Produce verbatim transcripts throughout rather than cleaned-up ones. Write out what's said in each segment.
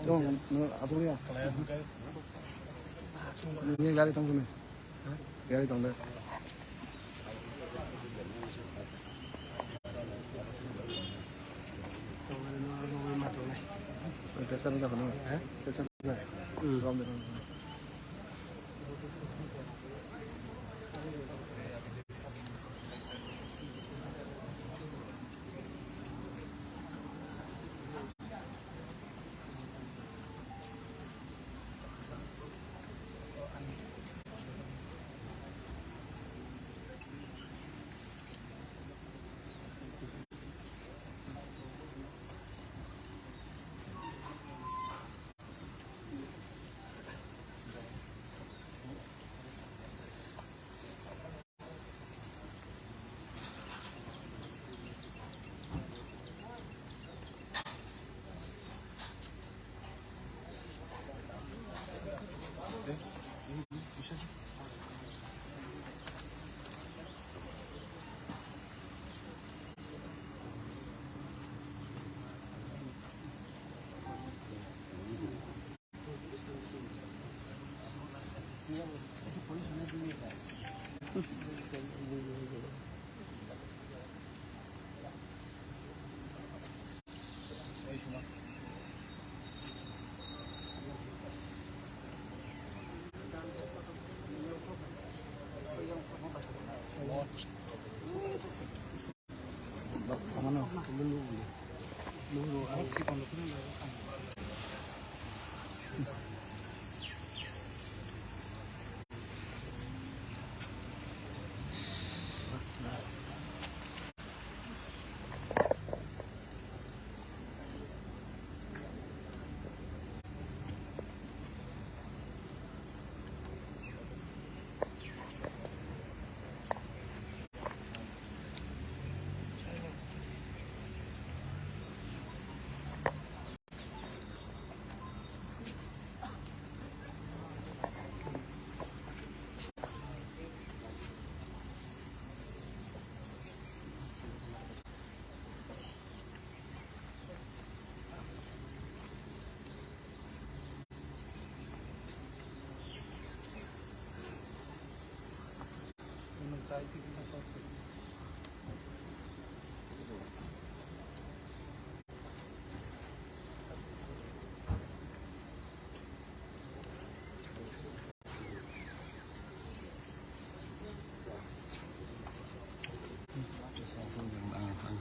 Tong, no, atung ya. Ni gari tong sini. Gari tong deh. Pressure ni tong, no? Pressure ni. Rom de, rom de.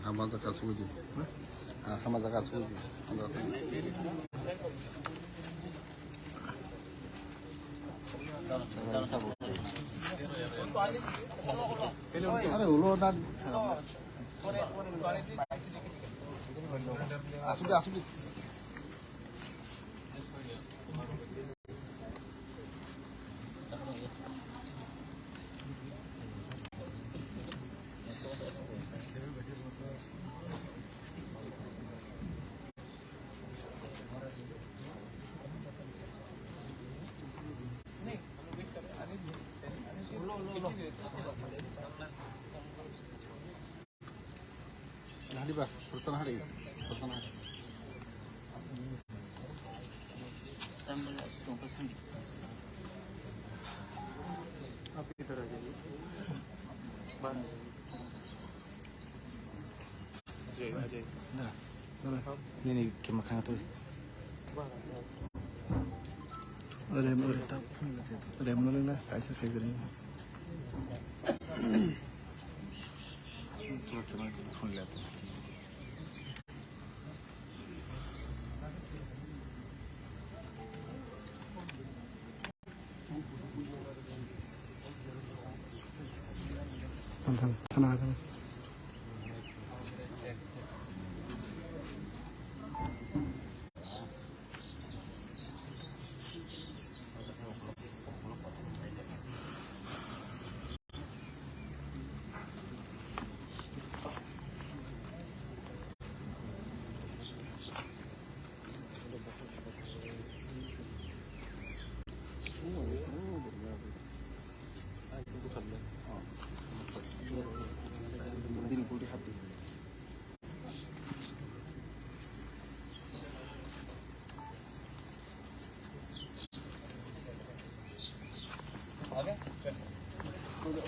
Hama jaka sudi. Hama jaka sudi. Are ulo na. Asudi, asudi. Nani ba, percana hari, percana hari. Tambah lah, sudah pasang. Apa itu raja? Barang. Nini kema khang tu. Rem, rem, rem, rem, rem, kaisa khai beri. Phone liya tu. Thang, thang, thang, thang.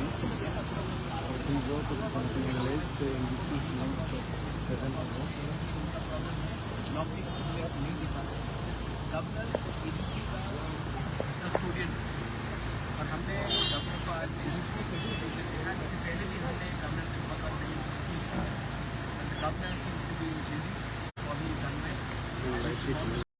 me. Person is also from Bangladesh, so this is one of the seven of them. नौकरी का हमें नहीं दे पा रहे। Governor agency का कस्टोडियन है। और हमने गवर्नर को आज एजेंसी को कोशिश की है कि पहले भी हमने गवर्नर से मुलाकात नहीं की। Governor seems to be busy, so अभी घर में